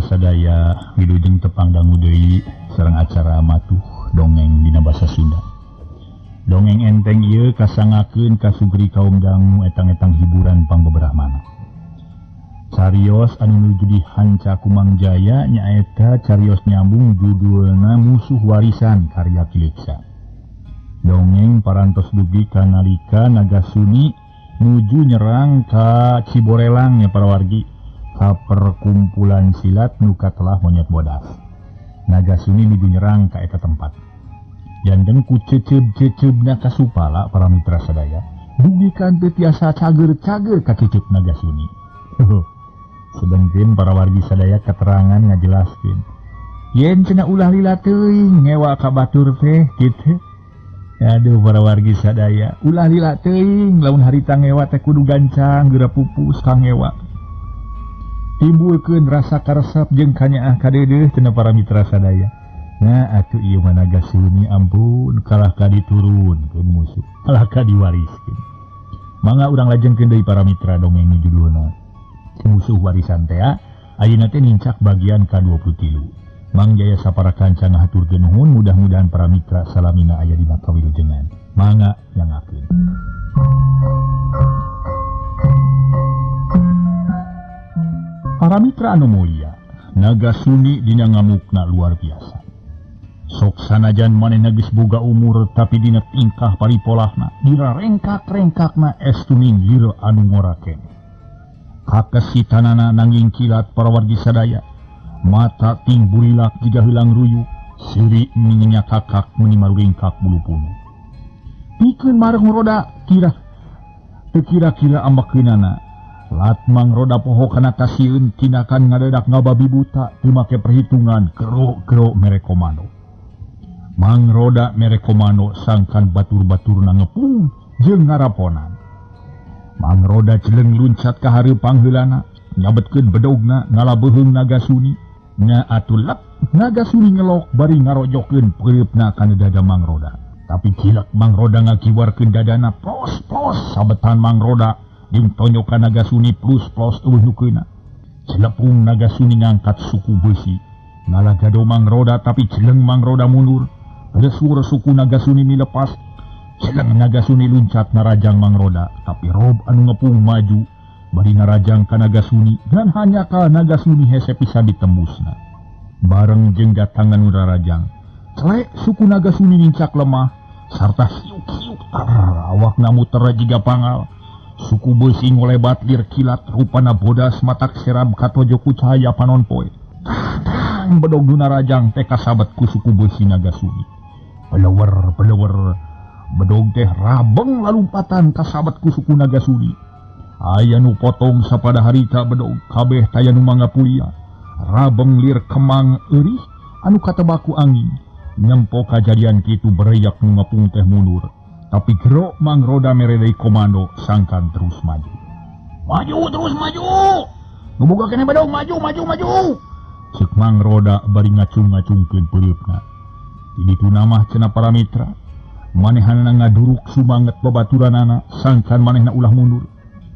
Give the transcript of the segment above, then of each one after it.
sadaya wilujeng tepang dangu deui sareng acara matuh dongeng dina basa Sunda. Dongeng enteng ieu kasangakeun ka sugri kaum dangu etang-etang hiburan pangbeberah-mana. Carios anu nuju dihanca ku Mang Jaya nyaeta carios nyambung judulna Musuh Warisan karya Ki Leksa. Dongeng parantos dugi ka nalika Nagasuni nuju nyerang ka Ciborelang nya para wargi ka perkumpulan silat nu katelah monyet bodas. Nagasuni nuju nyerang ka eta tempat. Janten ku ceceb-cecebna kasupala para mitra sadaya dugi ka teu tiasa cager-cager ka ceceb Nagasuni. Sedengkeun para wargi sadaya keterangan ngajelaskeun yen cenah ulah lila teuing ngewa ka batur teh kitu. Aduh para wargi sadaya ulah lila teuing lamun harita ngewa teh kudu gancang geura pupus ka ngewa. Timbulkeun rasa karesep jeung kanyaah kadeudeuh cenah para mitra sadaya. Nah atuh ieu mah Nagasuni ampun kalah ka diturunkeun musuh kalah ka diwariskeun. Mangga urang lajengkeun deui para mitra dongeng nu judulna Musuh Warisan teh ayeuna teh nincak bagian ka-23. Mang Jaya sapara kanca ngahaturkeun nuhun, mudah-mudahan para mitra salamina aya dina kawilujengan. Mangga nyangakeun. Para mitra anu mulia, Nagasuni dina ngamukna luar biasa. Sok sanajan manehna geus boga umur tapi dina tingkah paripolahna, dina rengkak-rengkakna estu minggir anu ngorakeun. Kakesitanana nanging kilat para wargi sadaya, mata ting burilak jiga heulang ruyu, seuri minyak kakak meuni maruringkak bulu punu. Pikeun mareng roda kira teu kira-kira ambekeunana. Lat Mang Roda poho kana kasieun tinakan ngadadak ngababi buta teu make perhitungan gero-gero mere komando. Mang Roda mere komando sangkan batur-baturna ngepung jeung ngaraponan. Mang Roda celeng luncat ka hareup pangheulana, nyabetkeun bedogna ngalabeuheung Nagasuni. Nya atuh lep Nagasuni ngelok bari ngarojokeun peureupna kana dada Mang Roda. Tapi cilek Mang Roda ngakiwarkeun dadana plos-plos sabetan Mang Roda jeung tonyokan Nagasuni plus-plos eueuh nu keuna. Celepung Nagasuni ngangkat suku beusi ngalagado Mang Roda tapi celeng Mang Roda mundur. Resur suku Nagasuni milepas. Celeng Nagasuni luncat narajang Mang Roda tapi rob anu ngepung maju bari narajang ka Nagasuni dan hanya ka Nagasuni hese pisan ditembusna. Bareng jeung datangan nu narajang, celek suku Nagasuni nincak lemah sarta siuk-siuk tar awakna muter jiga pangal. Suku beusi ngolebat lir kilat rupana bodas matak serab katojo ku cahaya panon poe. Tang bedog nu narajang teh kasabet ku suku beusi Nagasuni. Pelewer pelewer bedog teh rabeng lalumpatan kasabet ku suku Nagasuni. Aya nu potong sapada harita bedog kabeh taya nu mangapulia. Rabeng lir kemang eurih anu katebaku angin. Nyempo kajadian kitu bereyak nu ngepung teh mundur. Tapi gero Mang Roda mere deui komando sangkan terus maju. Maju terus maju. Nu boga keneh bedog maju maju maju. Ceuk Mang Roda bari ngacung-ngacungkeun peureupna. Di ditu mah cenah para mitra manehanana ngaduruk sumanget babaturanana sangkan manehna ulah mundur.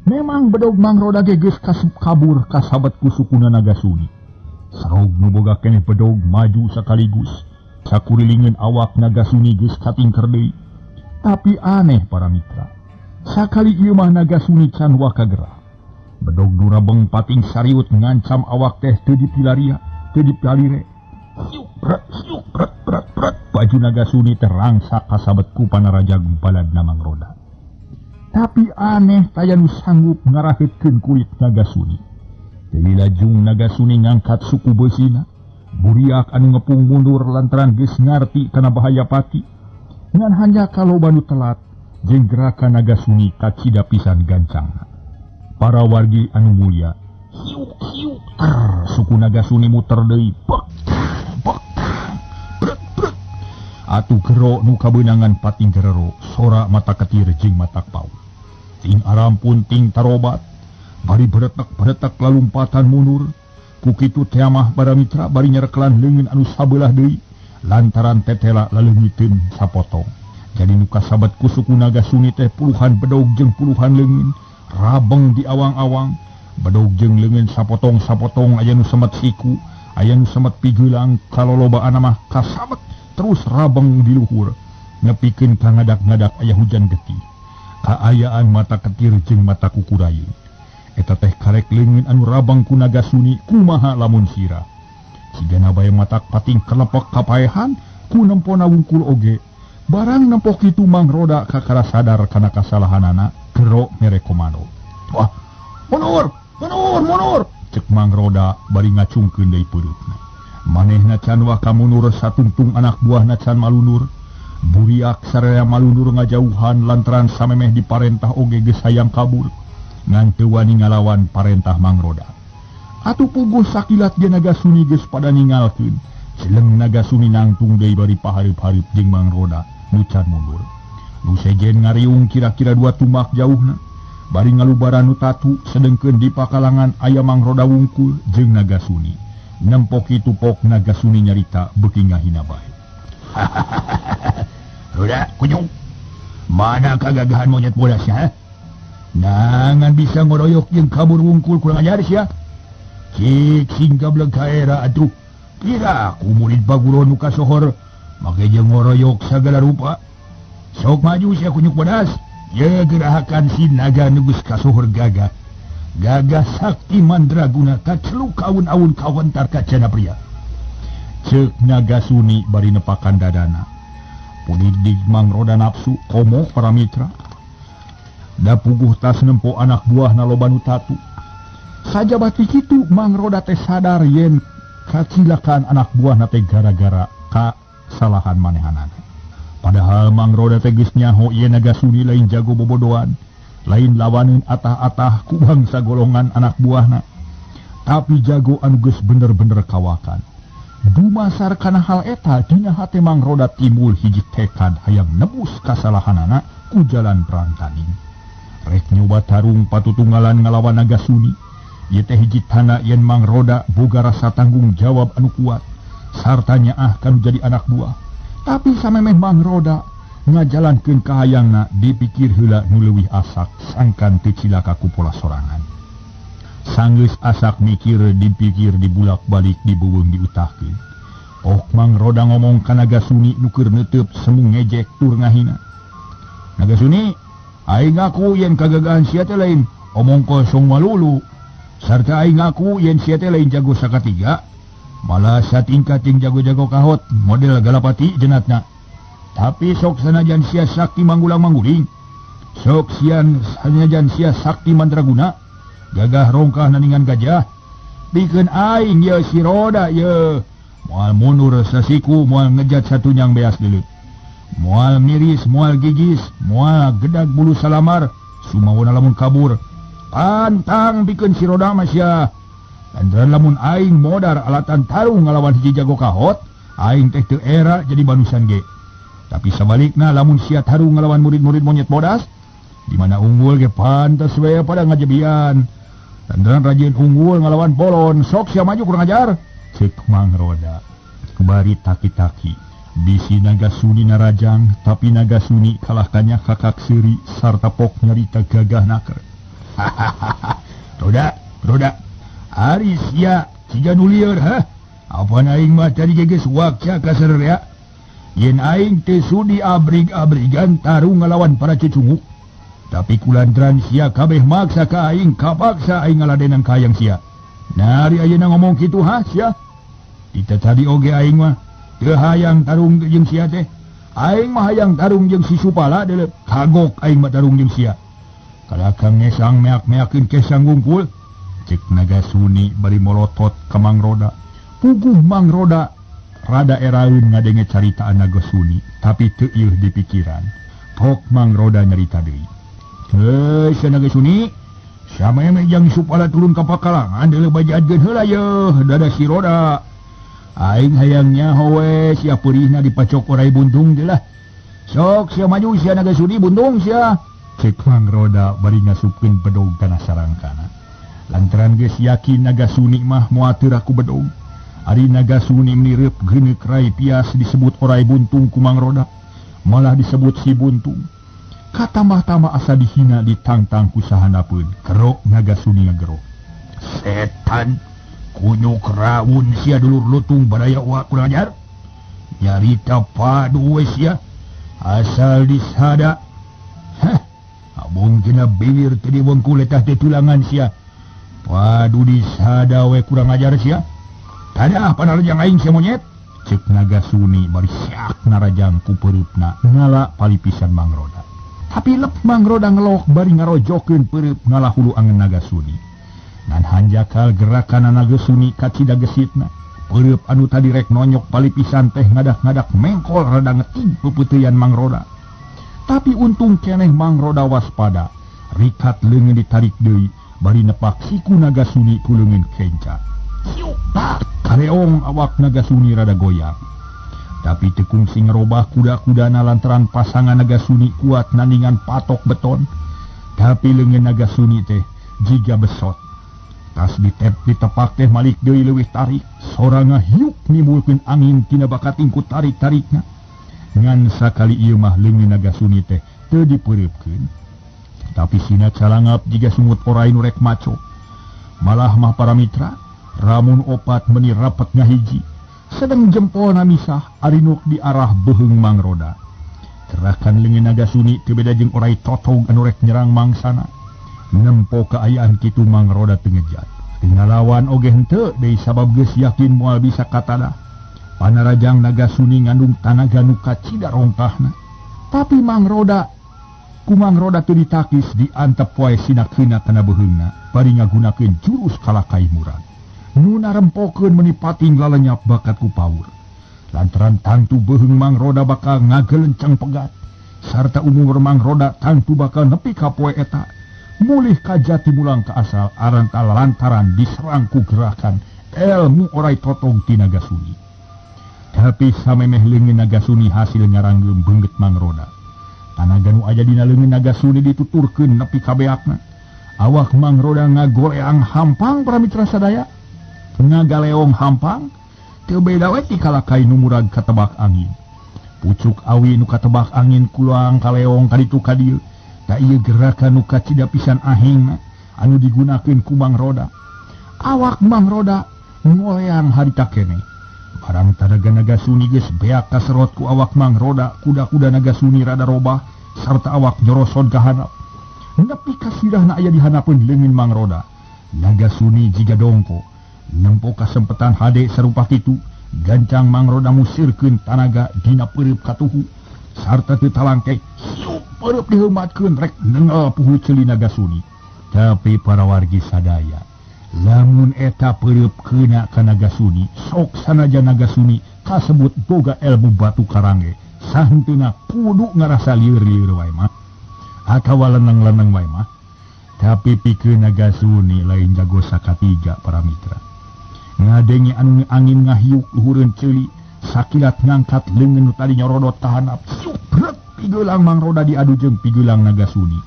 Memang bedog Mang Roda ge geus kabur kasabet ku sukuna Nagasuni. Saug nu boga keneh bedog maju sakaligus. Sakurilingeun awak Nagasuni geus katingker deui. Tapi aneh para mitra, sakali ieu mah Nagasuni can wakagerah. Bedog nu rabeng pating sariut ngancam awak teh teu dipilaria, teu dipalire. Siuk bret siuk bret bret bret baju Nagasuni terangsak kasabet ku panaraja baladna Mang Roda. Tapi aneh taya nu sanggup ngaraheutkeun kulit Nagasuni. Teu lajung Nagasuni ngangkat suku beusina. Buriak anu ngepung mundur lantaran geus ngarti kana bahaya pati. Ngan hanya kaloba nu telat jeung gerakan Nagasuni kacida pisan gancangna. Para wargi anu mulia, hiuk hiuk ter suku Nagasuni muter deui bek bek brek brek. Atuh gero nu kabeunangan pating gerero sora mata ketir jeung mata pau. Ting arampun ting tarobat bari beretek-beretek lalumpatan mundur. Ku kitu teh mah para mitra bari nyereklan leungeun anu sabelah deui lantaran tetela laleungiteun sapotong. Jadi nu kasabet ku suku Nagasuni teh puluhan bedog jeung puluhan leungeun rabeng di awang-awang. Bedog jeung leungeun sapotong-sapotong aya nu semet siku, Aya nu semet pigeulang kalolobaan mah kasamet terus rabeng di luhur. Nepikeun ka ngadak-ngadak aya hujan getih. Kaayaan mata ketir jeung mata kukurayeun. Eta teh karek leungeun anu rabang ku Nagasuni kumaha lamun sirah. Sigana bae matak pating kelepek kapaehan ku nempona wungkul oge. Barang nempo kitu Mang Roda kakara sadar kana kasalahanana gero mere komando. Wah, mundur, mundur, mundur. Cek Mang Roda bari ngacungkeun deui peureutna. Manehna can wah kamunur satungtung anak buahna can malunur. Buriak saraya malunur ngajauhan lantaran samemeh diparentah oge geus hayang kabur. Ngan teu wani ngalawan parentah Mang Roda. Atuh puguh sakilat ge Nagasuni geus pada ningalkeun. Jeleng Nagasuni nangtung deui bari pahareup-hareup jeung Mang Roda nu can mundur. Nu sejen ngariung kira-kira 2 tumak jauhna. Bari ngalubaran nu tatu sedengkeun di pakalangan aya Mang Roda wungkul jeung Nagasuni. Nempo kitu pok Nagasuni nyarita beuki ngahina bae. Roda kunyung. Mana kagagahan monyet bodas ya? Nangan bisa ngoroyok jeung kabur wungkul kurang ajar sia. Cik sing gableg ka era atuh. Kira ku murid Baguro nu kasohor make jeung ngoroyok sagala rupa. Sok maju sia kunyuk bodas. Ye gerahakan si naga nu geus kasohor gagah. Gagah sakti mandraguna kaceluk aun-aun kawentar ka cana pria. Ceuk Nagasuni bari nepakan dadana. Pudidik Mang Roda nafsu komo para mitra. Da puguh tas nempo anak buahna loba nu tatu. Sajabati kitu Mang Roda teh sadar yen kacilakaan anak buahna teh gara-gara kasalahan manehanana. Padahal Mang Roda teh geus nyaho yen Nagasuni lain jago bobodoan, lain lawaneun atah-atah ku bangsa golongan anak buahna. Tapi jago anu geus bener-bener kawakan. Dumasar kana hal eta dina hate Mang Roda timbul hiji tekad hayang nebus kasalahanana ku jalan perantaning. Rek nyoba tarung patutunggalan ngalawan Nagasuni. Ieu teh hiji tanda yen Mang Roda boga rasa tanggung jawab anu kuat sarta nyaah kanu jadi anak buah. Tapi samemeh Mang Roda ngajalankeun kahayangna dipikir heula nu leuwih asak sangkan teu cilaka ku pola sorangan. Sanggeus asak mikir dipikir dibulak-balik dibeuweung diutahkeun. Ok Mang Roda ngomong ka Nagasuni nu keur neuteup semu ngejek tur ngahina. Nagasuni, aing ngaku yen kagagahan sia teh lain omong kosong malulu. Sarta aing ngaku yen sia teh lain jago sakatiga, malah satingkat jeung jago-jago kahot model Galapati jenatna. Tapi sok sanajan sia sakti manggulang-mangguling, sok sian sanajan sia sakti mandraguna, gagah rongkah naningan gajah, pikeun aing ye si Roda ye moal mundur sasiku, moal ngejat satunyang beas leuleut, moal miris, moal gigis, moal gedag bulu salamar, sumawona lamun kabur. Pantang pikeun si Roda mah sia. Lantaran lamun aing modar alatan tarung ngalawan hiji jago kahot, aing teh teu era jadi banusan ge. Tapi sabalikna lamun sia tarung ngalawan murid-murid monyet bodas, di mana unggul ge pantes we pada ngajebian. Lantaran rajin unggul ngalawan bolon, sok sia maju kurang ajar. Ceuk Mang Roda bari taki-taki. Bisi Nagasuni narajang, tapi Nagasuni kalahkannya kakak seuri sarta pok nyarita gagah naker. Roda, Roda, ari sia siga nu lieur hah? Apan aing mah tadi geus wakca ka sarerea. Yen aing teu sudi abrig-abrigan tarung ngalawan para cucunguk. Tapi kulantaran sia kabeh maksa ka aing, kapaksa aing ngaladenan ka hayang sia. Nah, ari ayeuna ngomong kitu hah sia? Tita tadi oge aing mah teu hayang tarung jeung sia teh. Aing mah hayang tarung jeung si Supala deuleuh. Kagok aing mah tarung jeung sia. Kalakang ngesang meak-meakeun kesang wungkul. Cek Nagasuni bari molotot ka Mang Roda. Puguh Mang Roda rada eraeun ngadenge caritaan Nagasuni, tapi teu ieuh di pikiran. Pok Mang Roda nyarita deui. Heuh, sia Nagasuni, sameme jang Supala turun ka pakalangan deuleuh bajaadkeun heula yeuh dada si Roda. Aing hayang nyaho we sia peurihna dipacok orai buntung teh lah. Sok sia maju sia Nagasuni buntung sia. Cek Mang Roda bari ngasupkeun bedog kana sarangkana. Lantaran geus yakin Nagasuni mah moal teu raku bedog. Ari Nagasuni mireup geuneuk rai pias disebut orai buntung ku Mang Roda, malah disebut si buntung. Katambah-tambah asa dihina ditangtang ku sahanapeun. Kerok Nagasuni ngagero. Setan, Kunyuk rawun sia dulur lutung baraya wa kurang ajar. Nyarita padu we sia asal disada. Hah, abong kena bibir teu diwengku letah teh tulangan sia. Padu disada we kurang ajar sia. Tadah panarajang aing sia monyet. Cek Nagasuni bari siak narajang ku pereupna ngala palipisan Mangroda. Tapi lep Mangroda ngelok bari ngarojokeun pereup ngala hulu angen Nagasuni. Ngan hanjakal gerakan Nagasuni kacida gesitna. Pereup anu tadi rek nonyok palipisan teh ngadak-ngadak mengkol rada ngetig pepeuteyan Mangroda. Tapi untung keneh Mangroda waspada. Rikat leungeun ditarik deui bari nepak siku Nagasuni ku leungeun kenca. Siuk tak kareong awak Nagasuni rada goyang. Tapi teu kungsi ngerobah kuda-kudana lantaran pasangan Nagasuni kuat nandingan patok beton. Tapi leungeun Nagasuni teh jiga besot. Tas ditepak teh malik deui leuwih tarik. Soranga hiuk nimbulkeun angin tina bakating ku tarik-tarikna. Ngan sakali ieu mah leungeun Nagasuni teh teu dipeureupkeun. Tapi sina calangap jiga sungut orai nu rek maco. Malah mah para mitra ramun opat meni rapet ngahiji. Sedeng jempolna misah arinuk di arah beuheung Mangroda. Gerakan leungeun Nagasuni teu beda jeung orai totog anu rek nyerang mangsana. Nempo kaayaan kitu Mangroda teu ngejat. Teu ngalawan oge henteu deui sabab geus yakin moal bisa katada. Panarajang Nagasuni ngandung tanaga nu kacida rongkahna. Tapi Mangroda ku Mangroda teu ditakis diantep wae sina-kina kana beuheungna bari ngagunakeun jurus kalakai murad. Nu narempokeun meni pating lalenyap bakat ku paur. Lantaran tangtu beuheung Mangroda bakal ngagelenceng pegat sarta umur Mangroda tangtu bakal nepi ka poe eta. Mulih ka jati mulang ka asal arantal lantaran diserang ku gerakan ilmu orai totong ti Nagasuni. Tapi samemeh leungeun Nagasuni hasil ngaranggeum beungeut Mangroda. Tanaga nu aya dina leungeun Nagasuni dituturkeun nepi ka beakna. Awak Mangroda ngagoleang hampang para mitra sadaya. Ngagaleong hampang teu beda we ti kalakai nu murag katebak angin. Pucuk awi nu katebak angin kuluang kaleong kaditu ka dieu. Da ieu gerakan nu kacida pisan ahingna anu digunakeun ku Mangroda. Awak Mangroda ngoleang harita keneh. Barang tanaga Nagasuni geus beak kaserot ku awak Mangroda, kuda-kuda Nagasuni rada robah sarta awak nyorosod ka handap. Nepi ka sirahna aya di handapeun leungeun Mangroda. Nagasuni jiga dongko. Nempo kasempetan hade sarupa kitu, gancang Mangroda musirkeun tanaga dina peureup katuhu sarta teu talangke siup peureup diheumatkeun rek nengel puhu ceuli Nagasuni. Tapi para wargi sadaya, lamun eta peureup keuna ka Nagasuni, sok sanajan Nagasuni kasebut boga ilmu batu karange, sahenteuna kudu ngarasa lieur-lieur wae mah atawa leneng-leneng wae mah. Tapi pikeun Nagasuni lain jago sakatiga para mitra. Ngadenge anu angin ngahiuk luhureun ceuli, sakilat ngangkat leungeun nu tadi nyorodot ka handap, siup pigelang Mangroda diadu jeung pigelang Nagasuni.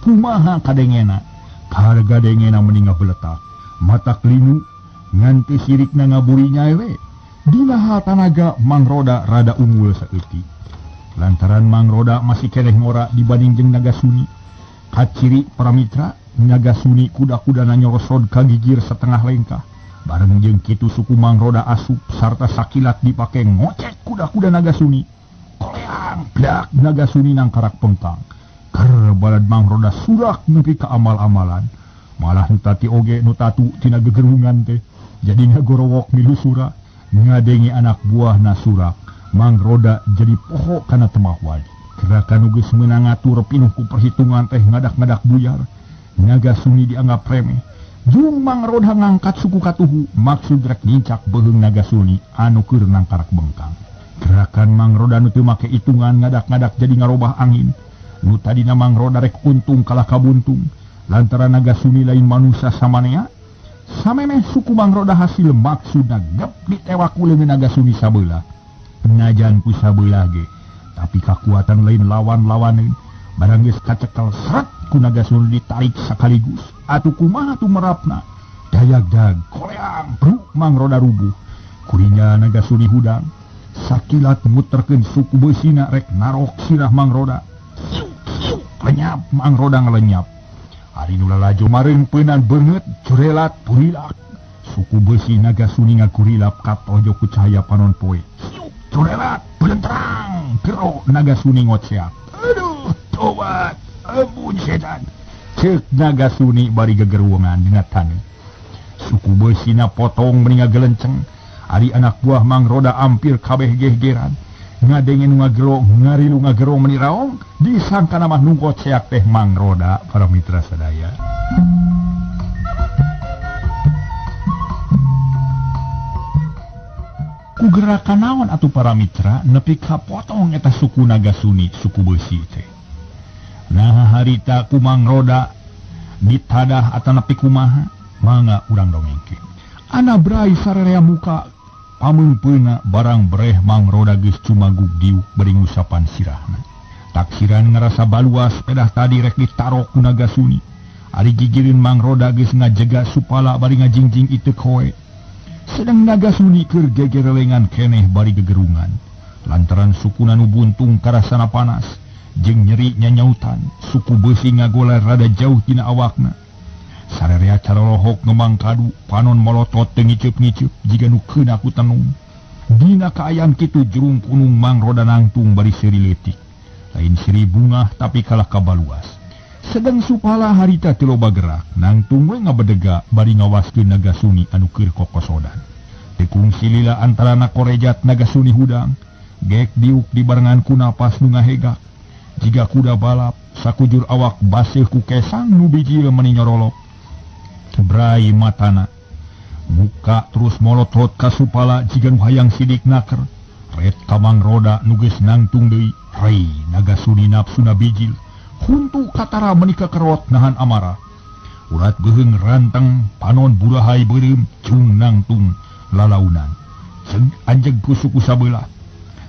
Kumaha kadengena? Harga dengena meni ngabeletak, mata kelinu nganti sirikna ngaburinya we. Dina hal tanaga Mangroda rada unggul saeutik. Lantaran Mangroda masih keneh ngora dibanding jeung Nagasuni. Kaciri para mitra, Nagasuni kuda-kudana nyorosod ka gigir setengah lengkah. Bareng jeung kitu suku Mangroda asup sarta sakilat dipake ngocek kuda-kuda Nagasuni. Koleang blak Nagasuni nangkarak pengkang. Ker balad Mangroda surak nepi ka amal-amalan. Malah nu tati oge nu tatu tina gegerungan teh. Jadi ngagorowok milu surak, ngadenge anak buahna surak. Mangroda jadi poho kana temah wali. Gerakan nu geus meunang ngatur pinuh ku perhitungan teh ngadak-ngadak buyar. Nagasuni dianggap remeh. Jung Mangroda ngangkat suku katuhu maksud rek nincak beuheung Nagasuni anu keur nangkarak bengkang. Gerakan Mangroda nu teu make hitungan ngadak-ngadak jadi ngarobah angin. Nu tadina Mangroda rek untung kalah kabuntung lantaran Nagasuni lain manusia samanea. Samemeh suku Mangroda hasil maksudna gep ditewak ku leungeun Nagasuni sabelah. Najan ku sabelah ge, tapi kakuatan lain lawan-lawaneun. Barang geus kacekel sret ku Nagasuni ditarik sekaligus. Atuh kumaha tu merapna? Dayag-dag koleang bruk Mangroda rubuh. Kurinya Nagasuni hudang. Sakilat muterkeun suku beusina rek narok sirah Mangroda. Siuk siuk lenyap Mangroda ngelenyap. Ari nu lalajo mareungpeunan beungeut jurelat purilak. Suku besi naga suni ngagurilap katojo ku cahaya panon poe. Siuk curelat belentrang gero naga suni ngoceak. Aduh tobat ampun setan. Ceuk naga suni bari gegeruangan dina taneuh. Suku besina potong meni ngagelenceng. Ari anak buah Mang Roda ampir kabeh gehgeran. Ngadenge nu ngagelo ngarilu ngagero meni raong disangkana mah nu ngoceak teh Mang Roda para mitra sadaya. Ku gerakan naon atuh para mitra nepi ka potong eta suku naga suni suku besi teh. Nah harita ku Mang Roda ditadah atanapi kumaha mangga urang dongengkeun. Ana brai sararea muka pameungpeuna barang breh Mang Roda geus cumagug diuk bari ngusapan sirahna. Taksiran ngarasa baluas pedah tadi rek ditarok ku naga suni. Ari gigireun Mang Roda geus ngajega supala bari ngajingjing iteuk hoe. Sedang naga suni keur gegerelengan keneh bari gegerungan. Lantaran sukuna nu buntung karasana panas jeung nyeri nyanyautan, suku beusi ngagoler rada jauh tina awakna. Sarerea caralohok ngemang kadu, panon molotot teu ngiceup-ngiceup jiga nu keuna ku tenung. Dina kaayaan kitu jurung kunung Mang Roda nangtung bari seuri leutik. Lain seuri bungah tapi kalah kabaluas. Sedang supala harita teu loba gerak, nangtung we ngabedega bari ngawaskeun naga suni anu keur kokosodan. Teu kungsi lila antarana korejat naga suni hudang, gek diuk dibarengan ku napas nu ngahegak. Jiga kuda balap, sakujur awak baseuh ku kesang nu bijil meni nyorolok. Brai matana, muka terus molotot ka supala jiga nu hayang sidik naker. Ret ka Mang Roda nu geus nangtung deui, rei naga suni nafsuna bijil. Huntu katara menika kerot nahan amara. Urat beuheung ranteng, panon burahai beureum, cung nangtung lalaunan. Ceung anjeg ku suku sabelah.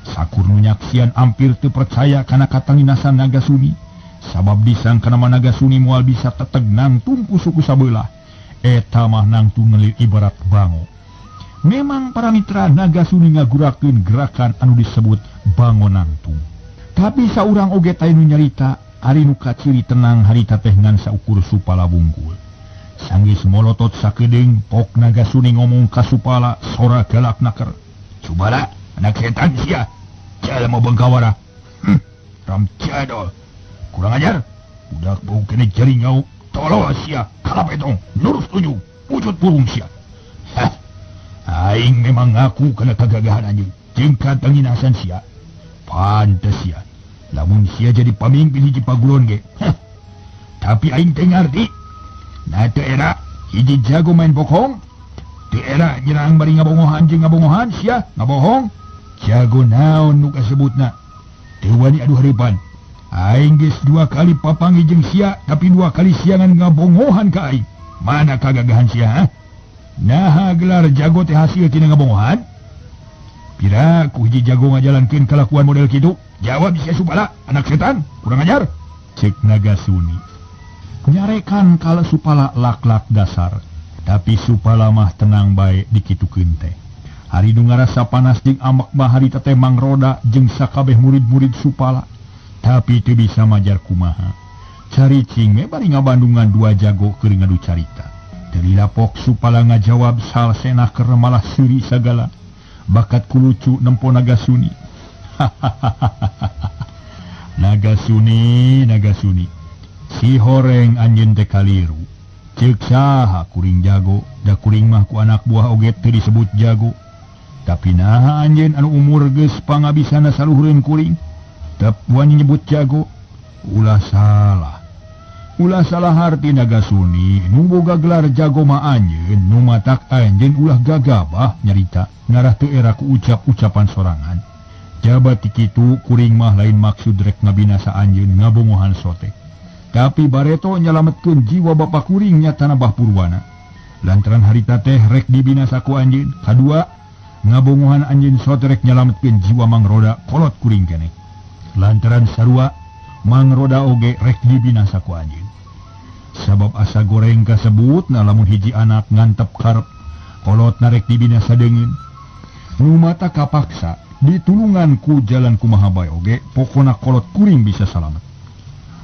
Sakur nu nyaksian ampir teu percaya kana katanginasan naga suni. Sabab disangkana mah naga suni moal bisa teteg nangtung ku suku sabelah. Eta mah nangtung ngelir ibarat bango. Memang para mitra naga suni ngagurakeun gerakan anu disebut bango nangtung. Tapi saurang oge teh nu nyarita ari nu kaciri tenang harita teh ngan saukur supala bungkul. Sanggeus molotot sakedeung pok naga suni ngomong ka supala sora galak naker. Cubala anak setan sia. Jalma bengkawara. Ram jadol. Kurang ajar. Budak bau kene jari ngau. Tolol sia, kalapetong, nurus tunjuk, wujud burung sia. Hah. Aing memang ngaku kana kagagahan anjeun. Jeung katanginasan sia. Pantes sia. Lamun sia jadi pamimpin hiji pagulon ge. Hah. Tapi aing teu ngarti. Nah teu era hiji jago main bokong. Teu era nyerang bari ngabongohan jeung ngabongohan sia, ngabohong. Jago naon nu kasebutna. Teu wani adu hareupan. Aing geus 2 kali papanggih jeung sia, tapi 2 kali sia ngan ngabongohan ka aing. Mana kagagahan sia, ha? Naha gelar jago teh hasil tina ngabongohan? Pira ku hiji jago ngajalankeun kalakuan model kitu? Jawab sia supala, anak setan, kurang ajar. Cek naga suni. Nyarekan kala supala lak-lak dasar, tapi supala mah tenang bae dikitukeun teh. Hari nu ngarasa panas jeung amek mah harita teh Mang Roda jeung sakabeh murid-murid supala. Tapi teu bisa majar kumaha. Caricing we bari ngabandungan 2 jago keur ngadu carita. Teu lapok supala ngajawab salsenah keur malah seuri sagala. Bakat ku lucu nempo naga suni. Naga suni, naga suni. Si horeng anjeun teh kaliru. Ceuk saha kuring jago, da kuring mah ku anak buah oge teu disebut jago. Tapi naha anjeun anu umur geus pangabisana saluhureun kuring. Tep wani nyebut jago, ulah salah. Ulah salah harti naga suni, nu boga gelar jago mah anjeun, nu matak anjeun ulah gagabah nyarita, ngarah teu era ku ucap-ucapan sorangan. Jabat kitu kuring mah lain maksud rek ngabinasa anjeun ngabongohan sote. Tapi bareto nyalametkeun jiwa bapa kuring nyatana Bah Purwana. Lantaran harita teh rek dibinasa ku anjeun, kadua ngabongohan anjeun sote rek nyalametkeun jiwa Mang Roda kolot kuring keneh. Lantaran sarua Mang Roda oge rek dibinasa ku anjeun. Sabab asa goreng kasebut na lamun hiji anak ngantep karep kolot narek dibinasa deungeun. Nu mata kapaksa ditulungan ku jalan kumaha bae oge pokona kolot kuring bisa salamet.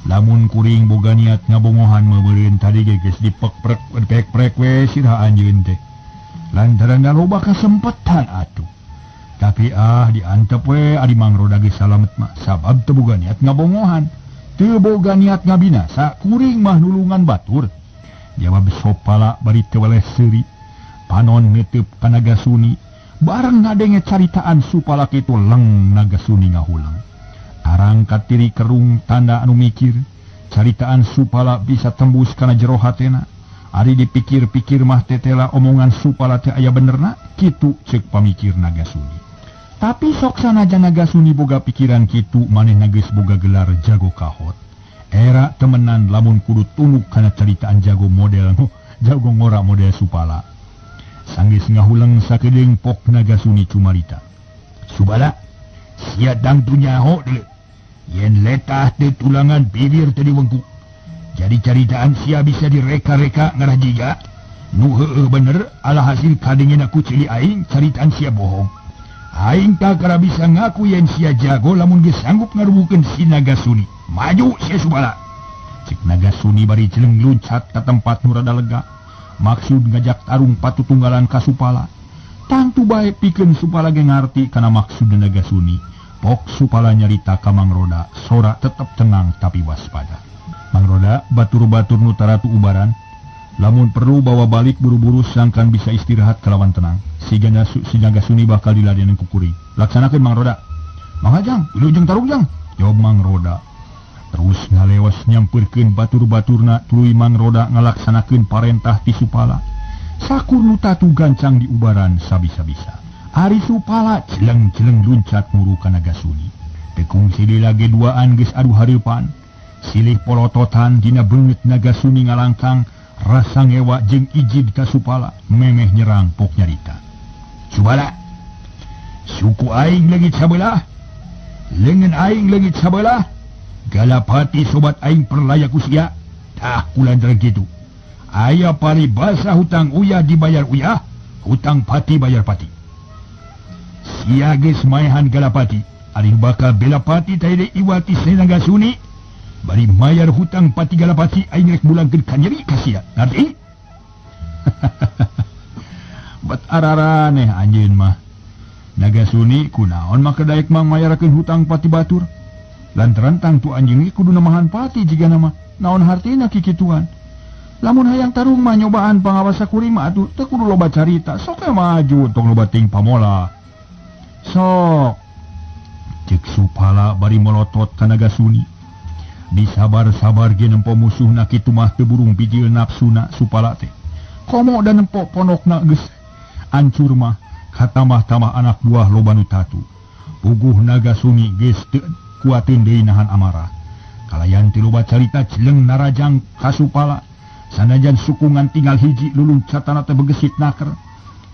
Lamun kuring boga niat ngabongohan meureun tadi ge geus dipekprek pek-prek we sirah anjeun teh. Lantaran da loba kasempetan atuh. Tapi diantep we ari Mang Roda geus salamet mah sabab teu boga niat ngabongohan. Teu boga niat ngabinasa kuring mah nulungan batur. Jawab Sopala bari teu weleh seuri. Panon netep ka Nagasuni. Bareng ngadenge caritaan Supala kitu leng Nagasuni ngahuleng. Tarang katiri kerung tanda anu mikir. Caritaan Supala bisa tembus kana jero hatena. Ari dipikir-pikir mah tetela omongan Supala teh aya benerna kitu ceuk pamikir Nagasuni. Tapi sok sanajan Nagasuni boga pikiran kitu manehna geus boga gelar jago kahot. Era temenan lamun kudu tunduk kana caritaan jago model jago ngora model Supala. Sanggeus ngahuleng sakedeung pok Nagasuni cumarita. Supala, sia dangtu nyaho deuleu. Yen letah teu tulangan bibir teu diwengku. Jadi caritaan sia bisa direka-reka ngarah jiga. Nu heueuh bener ala hasil kadengena ku cili aing caritaan sia bohong. Aing tak bisa ngaku yen sia jago lamun geus sanggup ngarubukeun si Nagasuni. Maju sia Supala. Cek Nagasuni bari celeng luncat ka tempat nu rada lega. Maksud ngajak tarung patutunggalan ka Supala. Tangtu bae pikeun Supala ge ngarti kana maksud Nagasuni. Pok Supala nyarita ka Mang Roda, sora tetep tenang tapi waspada. Mang Roda batur-batur nu taratu ubaran. Lamun perlu bawa balik buru-buru sangkan bisa istirahat kalawan tenang. Si Nagasuni bakal diladenan ku kuring. Laksanakeun Mang Roda. Mang Hajang, wilujeng tarung jang. Jawab Mang Roda. Terus ngalewas nyampeurkeun batur-baturna tuluy Mang Roda ngalaksanakeun parentah ti Supala. Sakur nu tatu gancang di ubaran sabisa-bisa. Ari Supala celeng-celeng luncat muru ka Nagasuni. Teu kungsi lagi duaan geus adu hareupan. Silih polototan dina beungeut Nagasuni ngalangkang rasa ngewa jeung ijid ka Supala memeh nyerang pok nyarita. Supala, suku aing leungit sabelah, leungeun aing leungit sabelah, Galapati sobat aing perlaya ku sia. Tah kulantaran kitu. Aya paribasa hutang uyah dibayar uyah, hutang pati bayar pati. Sia geus maehan Galapati, ari bakal Belapati teh iwati si Nagasuni. Bari mayar hutang pati Galapati aing rek mulangkeun ka nyeri ka sia. Ngarti? Bet araraneh anjeun mah. Nagasuni kunaon maka daek mang mayarkeun hutang pati batur. Lantaran tangtu anjeun ge kudu namahan pati jigana mah. Naon hartina kikituan. Lamun hayang tarung mah nyobaan pangawasa kuring mah atuh teu kudu loba carita. Sok we maju tong loba ting pamola. Sok. Cek Supala bari molotot ka Nagasuni. Disabar-sabar ge nempo musuhna kitu mah teu burung bijil nafsuna Supala teh. Komo da nempo ponokna geus ancur mah katamah-tamah anak buah loba nu tatu. Puguh Nagasuni geus teu kuateun deui nahan amarah. Kalayan teu loba carita celeng narajang ka Supala. Sanajan sukungan tinggal hiji luluncatana teh begesit naker.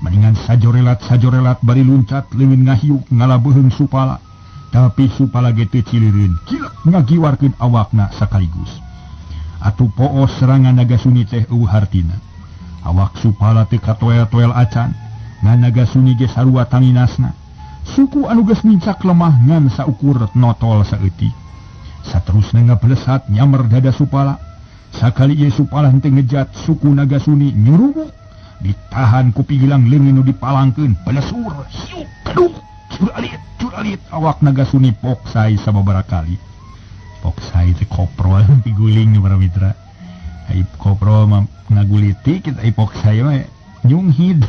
Mendingan sajorelat-sajorelat bari luncat leungeun ngahiuk ngalabeuheung Supala. Tapi Supala ge teu cilireun, kilek ngagiwarkeun awakna sakaligus. Atuh poos serangan Nagasuni teh eueuh hartina. Awak Supala teu katoel-toel acan, ngan Nagasuni ge sarua tanginasna. Suku anu geus nincak lemah ngan saukur notol saeutik. Saterusna ngablesat nyamer dada Supala. Sakali ieu Supala henteu ngejat suku Nagasuni nyurubuk. Ditahan ku pigilang leungeun nu dipalangkeun, belesur, siuk, keduk, curalit, curalit awak Nagasuni poksai sababaraha kali. Poksai teh koprol diguling nu para mitra. Ai koprol mah ngaguliti kita ai poksai mah nyunghid.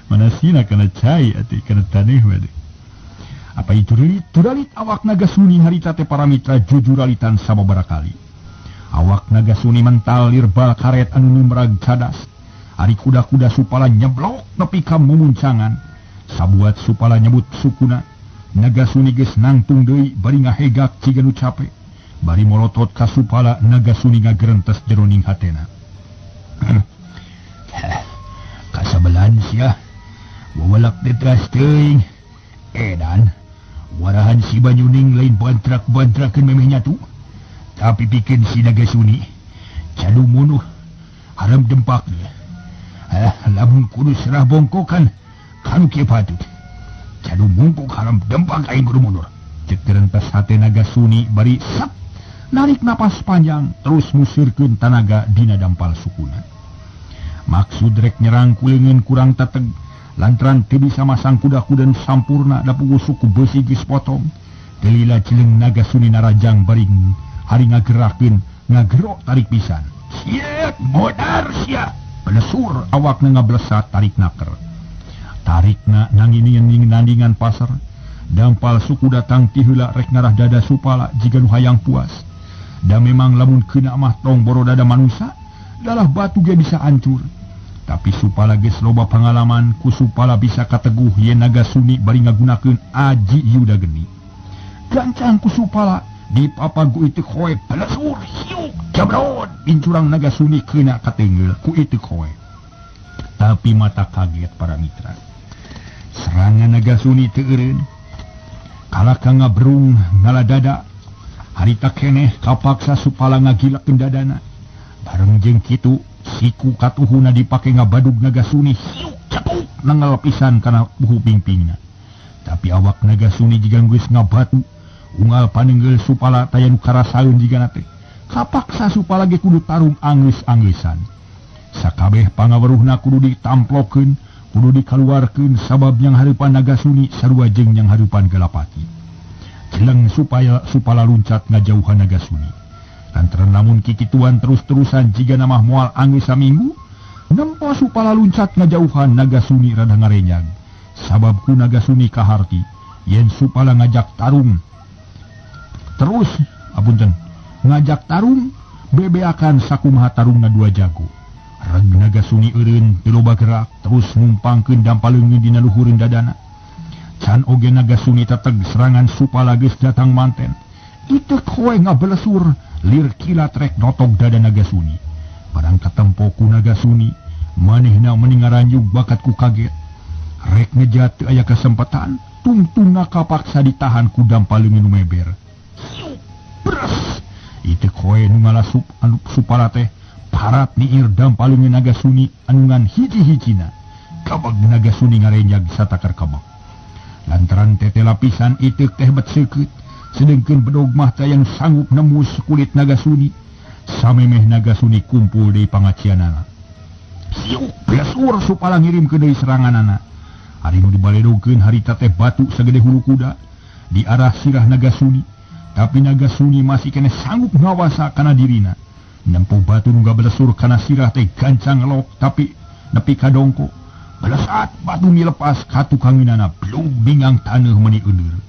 Mana sina kana cai atuh kana taneuh we. Apa itu turalit awak Nagasuni harita teh para mitra jujuralitan sababaraha kali. Awak Nagasuni mental lirbal karet anu numrag cadas. Ari kuda-kuda Supala nyeblok nepi ka mumuncangan. Sabuat Supala nyebut sukuna. Nagasuni geus nangtung deui bari ngahegak ciga nu cape. Bari molotot ka Supala Nagasuni ngagerentes jeroning hatena. Kasabelan sia. Wawalak tetras teuing. Edan warahan si Banyuning lain bantrak-bantrakeun memeh nyatu. Tapi bikin si Nagasuni calu munuh haram dempak dia. Lamun kudu serah bongkokan kanu kieu patut. Calu mungkuk haram dempak aing kudu mundur. Cek gerentas hate Nagasuni bari sap narik napas panjang terus musirkeun tanaga dina dampal sukuna. Maksud rek nyerang ku leungeun kurang teteg lantaran teu bisa masang kuda-kuda nu sampurna da puguh suku beusi geus potong. Telila jeleng Nagasuni narajang baring hari ngagerakeun ngagerok tarik pisan. Siet modar sia. Belesur awakna ngablesat tarik naker. Tarikna nanginian nandingan pasar. Dampal suku datang ti heula rek ngarah dada Supala jiga nu hayang puas. Da memang lamun keuna mah tong boro dada manusa, dalah batu ge bisa hancur. Tapi Supala geus loba pangalaman, ku Supala bisa kateguh yen Nagasuni bari ngagunakeun aji Yuda Geni. Gancang ku Supala dipapag ku ieu khoe belesur hiuk jabrod incurang Nagasuni keuna katenggel ku ieu khoe. Tapi mata kaget para mitra. Serangan Nagasuni teu eureun. Kalaka ngabrung ngaladada. Harita keneh kapaksa Supala ngagilakeun dadana. Bareng jeung kitu siku katuhuna dipake ngabadug Nagasuni hiuk cetuk nangel pisan kana buhu pingpingna. Tapi awak Nagasuni jiga geus ngabatu. Unggal panenggel Supala taya nu karasaeun jigana teh. Kapaksa Supala ge kudu tarung anggeus-anggeusan. Sakabeh pangaweruhna kudu ditamplokeun, kudu dikaluarkeun sabab yang hareupan Nagasuni sarua jeung yang hareupan Galapati. Jeleng supaya Supala luncat ngajauhan Nagasuni. Lantaran lamun kikituan terus-terusan jiga namah moal anggeus saminggu, nempo Supala luncat ngajauhan Nagasuni rada ngarenyag. Sabab ku Nagasuni kaharti yen Supala ngajak tarung terus apunten ngajak tarung bebeakan sakumaha tarungna dua jago. Reg Nagasuni eureun teu loba gerak terus numpangkeun dampal leungeun dina luhureun dadana. Can oge Nagasuni teteg serangan Supala geus datang manten. Iteuk hoe ngabelesur lir kilat rek notog dada Nagasuni. Barang katempo ku Nagasuni manehna meni ngaranjug bakat ku kaget. Rek ngejat teu aya kesempatan, tungtungna kapaksa ditahan ku dampal leungeun nu meber. Bres. Iteuk hoe nu ngalasup anu Supala teh parat niir dampal leungeun Nagasuni anu ngan hiji-hijina. Kabag Nagasuni ngarenjag satakar kabag. Lantaran tete lapisan iteuk teh bet seukeut, sedengkeun bedog mah teh yang sanggup nembus kulit Nagasuni. Samemeh Nagasuni kumpul deui pangacianana. Siuk blesur Supala ngirimkeun deui seranganana. Ari nu dibaledogeun harita teh batu sagede hulu kuda di arah sirah Nagasuni. Tapi Nagasuni masih kene sanggup ngawasa kana dirina. Nempo batu nu gablesur kana sirah teh gancang ngelok tapi nepi ka dongko. Belesat batu milepas ka tukanginana blung bingang taneuh meuni euneur.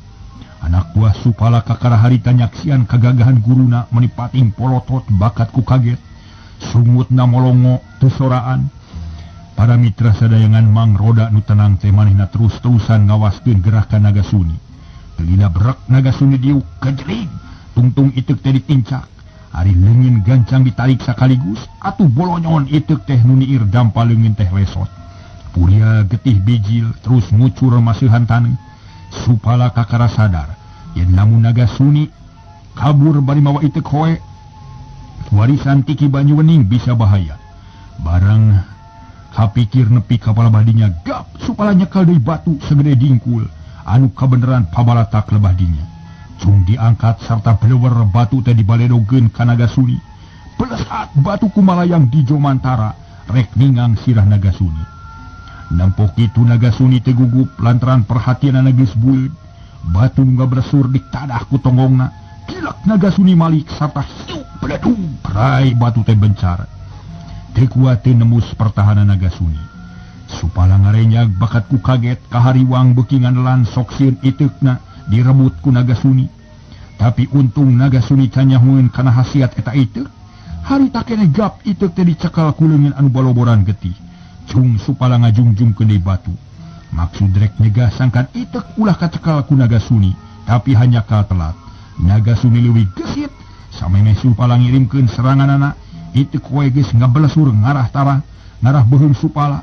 Anak buah Supala kakara harita nyaksian kagagahan guruna meuni pating polotot bakat ku kaget. Sungutna molongo teu soraan. Para mitra sadayangan Mang Roda nu tenang teh manehna terus-terusan ngawaskeun gerakan Nagasuni. Telina berak Nagasuni diuk kejelig, tungtung iteuk teh ditincak. Ari leungeun gancang ditarik sakaligus, atuh bolonyon iteuk teh nu niir dampal leungeun teh lesot. Puria getih bijil terus ngucur maseuhan taneuh. Supala kakara sadar yen lamun Nagasuni kabur bari mawa iteuk hoe, warisan Tiki Banyuwening bisa bahaya. Barang kapikir nepi kapala badinya gap Supala nyekel deui batu segede dingkul anu kabeneran pabalatak lebah dinya. Cung diangkat serta belewer batu teh dibaledogeun ka Nagasuni. Belesat batu kumalayang di Jomantara rek ningang sirah Nagasuni. Nempo kitu Nagasuni teu gugup lantaran perhatianana geus buleud. Batu nu ngabresur ditadah ku tonggongna. Kilak Nagasuni malik sarta hiuk beledug rai batu teh bencar. Teu kuat teu nembus pertahanan Nagasuni. Supala ngarenyag bakat ku kaget kahariwang beuki nganelan sok sieun iteukna direbut ku Nagasuni. Tapi untung Nagasuni can nyahueun kana hasiat eta iteuk. Harita keneh gap iteuk teh dicekal ku leungeun anu baloboran getih. Cung Supala ngajungjungkeun deui batu. Maksud rek nyegah sangkan iteuk ulah kacekal ku Nagasuni, tapi hanya kal telat. Nagasuni leuwih gesit, samemeh Supala ngirimkeun seranganana, iteuk we geus ngabelesur ngarah tarah, ngarah beuheung Supala.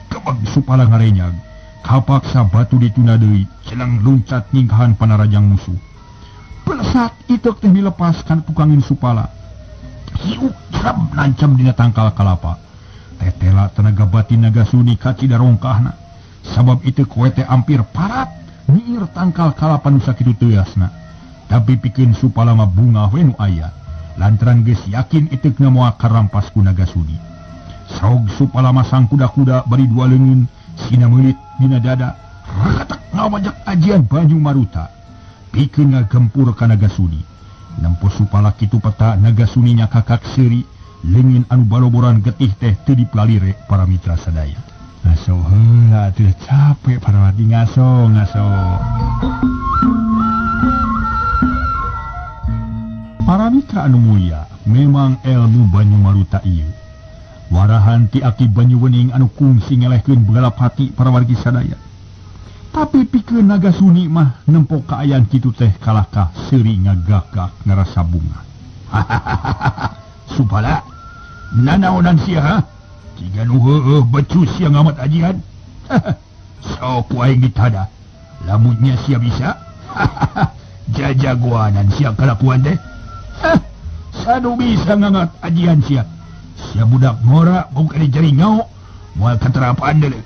Kebeg Supala ngarenyag. Kapaksa batu ditunda deui, jeleng luncat nyingkahan panarajang musuh. Belesat iteuk teh dilepas kana tukangin Supala. Hiuk jreb nancem dina tangkal kalapa. Tetela tenaga batin Nagasuni kacida rongkahna. Sabab iteuk we teh ampir parat nyiir tangkal kalapa nu sakitu teuasna. Tapi pikeun Supala mah bunga we nu aya. Lantaran geus yakin iteukna moal karampas ku Nagasuni. Saog Supala masang kuda-kuda bari dua leungeun sina meulit dina dada rakatak ngawajak ajian Banyu Maruta pikeun ngagempur ka Nagasuni. Nempo Supala kitu peta Nagasuni nya kakak seuri leungeun anu baloboran getih teh teu dipelalire para mitra sadaya. Ngaso heula teu capek para wargi ngaso ngaso. Para mitra anu mulia, memang ilmu Banyu Maruta ieu warahan ti aki Banyu Wening anu kungsi ngelehkeun begalap hati para wargi sadaya. Tapi pikeun Nagasuni mah nempo kaayaan kitu teh kalahkah seuri ngagagak ngarasa bunga. Supala, nanaonan sia ha? Jiga nu heueuh becus sia ngamat ajian. Sok ku aing ditada. Lamunnya sia bisa. Jajagoanan sia kalakuan teh. Sanu bisa ngangat ajian sia. Sia budak ngora bukan jari nyau moal katerapan deuleu.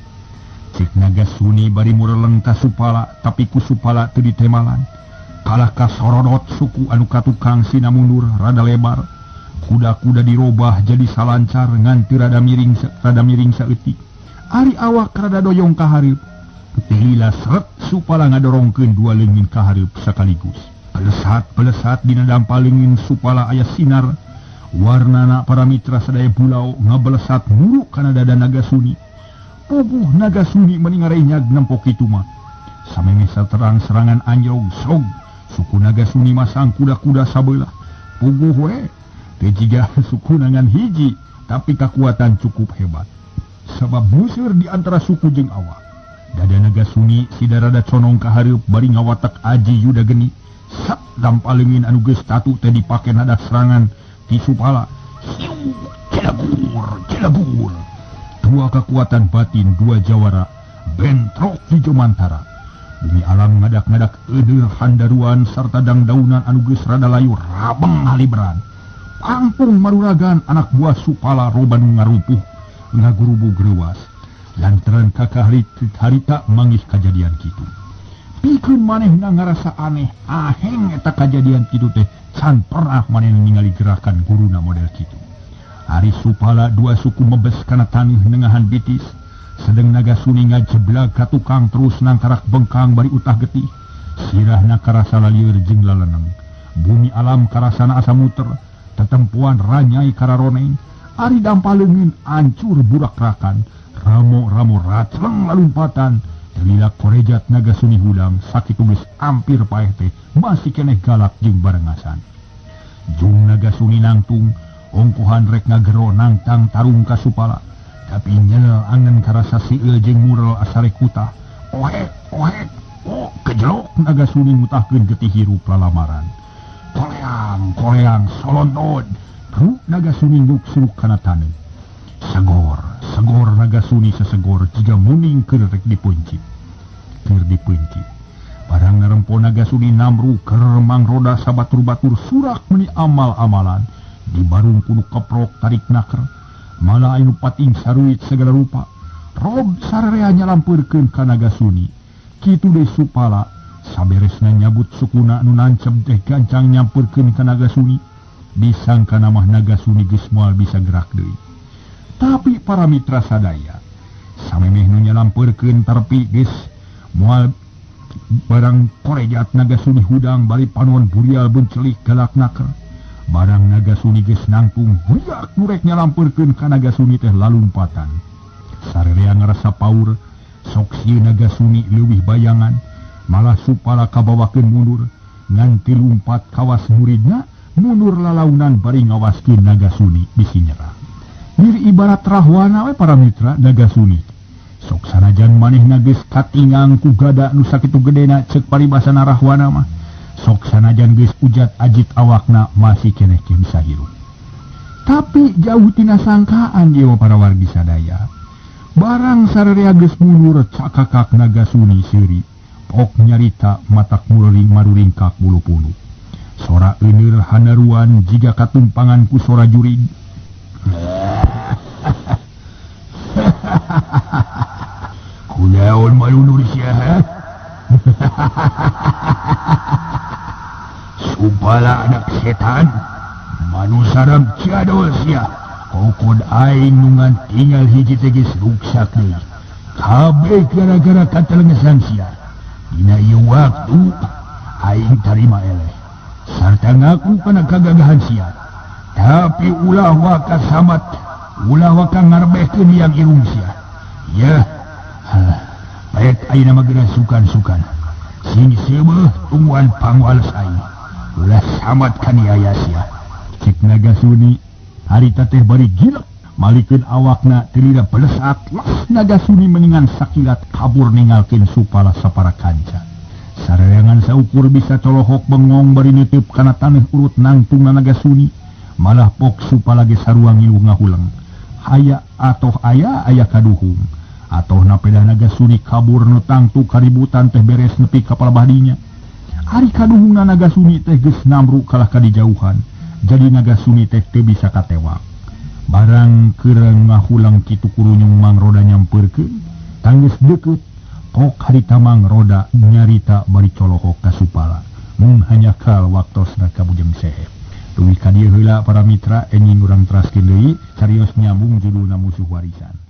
Cek Nagasuni bari mureleng ka Supala tapi ku Supala teu ditemalan. Kalah ka sorodot suku anu katukang sina mundur rada lebar. Kuda-kuda dirobah jadi salancar ngan teu rada miring saeutik. Ari awak rada doyong ka hareup. Lila seret Supala ngadorongkeun dua leungeun ka hareup sakaligus. Pelesat-pelesat dina dampa leungeun Supala aya sinar. Warnana para mitra sadaya pulau ngabelesat muruk kana dada Nagasuni. Puguh Nagasuni meni ngarenyag nempo kitu mah. Samemeh saterang serangan anjog sog suku Nagasuni masang kuda-kuda sabelah. Puguh we teu jiga suku ngan hiji tapi kakuatan cukup hebat. Sabab museur di antara suku jeung awak. Dada Nagasuni sida rada conong ka hareup bari ngawatak aji Yuda Geni. Sap dampa leungin anu geus tatu teh dipake nada serangan ti Supala. Siu celagur celagur. Dua kekuatan batin dua jawara bentrok di jomantara. Bumi alam ngadak-ngadak eudeul handaruan sarta dangdaunan anu geus rada layu rabeng halibran. Pangpung maruragan anak buah Supala roba nu ngarupuh ngagurubug reuwas. Lantaran kakak harita manggih kajadian kitu. Pikeun manehna ngarasa aneh aheng eta kajadian kitu teh can pernah manehna ningali gerakan guruna model kitu. Ari Supala dua suku mebes kana taneuh nengahan bitis. Sedeng Nagasuni ngajeblag ka tukang terus nangkarak bengkang bari utah getih. Sirahna karasa lalieur jeung laleneng. Bumi alam karasana asa muter. Tetempuan ranyai kararoneng. Ari dampa leungeun ancur burakrakan. Ramo-ramo racleng lalumpatan. Lila korejat Nagasuni hudang sakitu geus ampir paeh teh masih keneh galak jeung barengasan. Jung Nagasuni nangtung ongkohan rek ngagero nangtang tarung ka Supala. Tapi nyel angen karasa sieul jeung murel asare kutah. Ohet ohet oh kejelok Nagasuni ngutahkeun getih hirup lalamaran. Koleang koleang solonton ru Nagasuni nguksruk kana taneuh. Segor segor Nagasuni sesegor jiga muning keur rek dipuncit. Keur dipuncit. Barang ngarempo Nagasuni namru keur mangroda sabatur-batur surak meuni amal-amalan. Di barung kudu keprok tarik naker. Malah anu pating saruit segala rupa. Rob sararea nyalampeurkeun ka Nagasuni. Kitu deui Supala saberesna nyabut sukuna anu nancep teh gancang nyampeurkeun ka Nagasuni. Disangka mah Nagasuni geus moal bisa gerak deui. Tapi para mitra sadaya samemeh nu nyalampeurkeun tarpi geus moal barang korejat Nagasuni hudang bari panon burial bencelik galak naker. Barang Nagasuni geus nangtung huyak nu rek nyalampeurkeun ka Nagasuni teh lalumpatan. Sararea ngarasa paur sok sieun Nagasuni leuwih bayangan malah Supala kabawakeun mundur nganti lumpat kawas muridna mundur lalaunan bari ngawaskeun Nagasuni bisi nyerah. Mir ibarat rahwana we para mitra Nagasuni. Sok sanajan manehna geus katingang ku gada nu sakitu gedena ceuk paribasana rahwana mah. Sok sanajan geus ujat ajit awakna masih keneh ke bisa hirup. Tapi jauh tina sangkaan ieu para wargi sadaya. Barang sararea geus mundur cakakak Nagasuni seuri. Pok nyarita matak mureling maruringkak bulu punu. Sora euneur hanaruan jiga katumpangan ku sora jurig. Kunaon malunur sia ha? Supala anak setan, manusaram jadol sia. Kokod aing nu ngan tinggal hiji teh geus ruksak deui. Kabeh gara-gara katelengesan sia. Dina ieu waktu aing tarima eleh sarta ngaku kana kagagahan sia. Tapi ulah waka samat, ulah waka ngarbehkeun yang irung sia. Yeuh, halah, baik ayeuna mah geura sukan-sukan. Sing seubeuh tungguan pangwales aing. Ulah samat kaniaya sia. Cek Nagasuni harita teh bari gila malikeun awakna teu belesak las Nagasuni meningan sakilat kabur ninggalkeun Supala sapara kanca. Sareangan saukur bisa colohok bengong bari nitip kana taneuh urut nangtungna Nagasuni, malah pok Supala ge sarua ngilu ngahuleng. Haya atoh aya aya kaduhung. Atoh na pedah Nagasuni kabur nu tangtu kaributan teh beres nepi ka palebah dinya. Ari kaduhungna Nagasuni teh geus namru kalah ka dijauhan. Jadi Nagasuni teh teu bisa katewak. Barang keur ngahulang kitu kurunyung Mang Roda nyampeurkeun, tanggeus deukeut pok harita Mang Roda nyarita bari colohok ka Supala. Mung hanyakal waktosna ka Bujeng Sehe. Dugi ka dieu heula para mitra, enjing urang teraskeun deui carios nyambung judulna Musuh Warisan.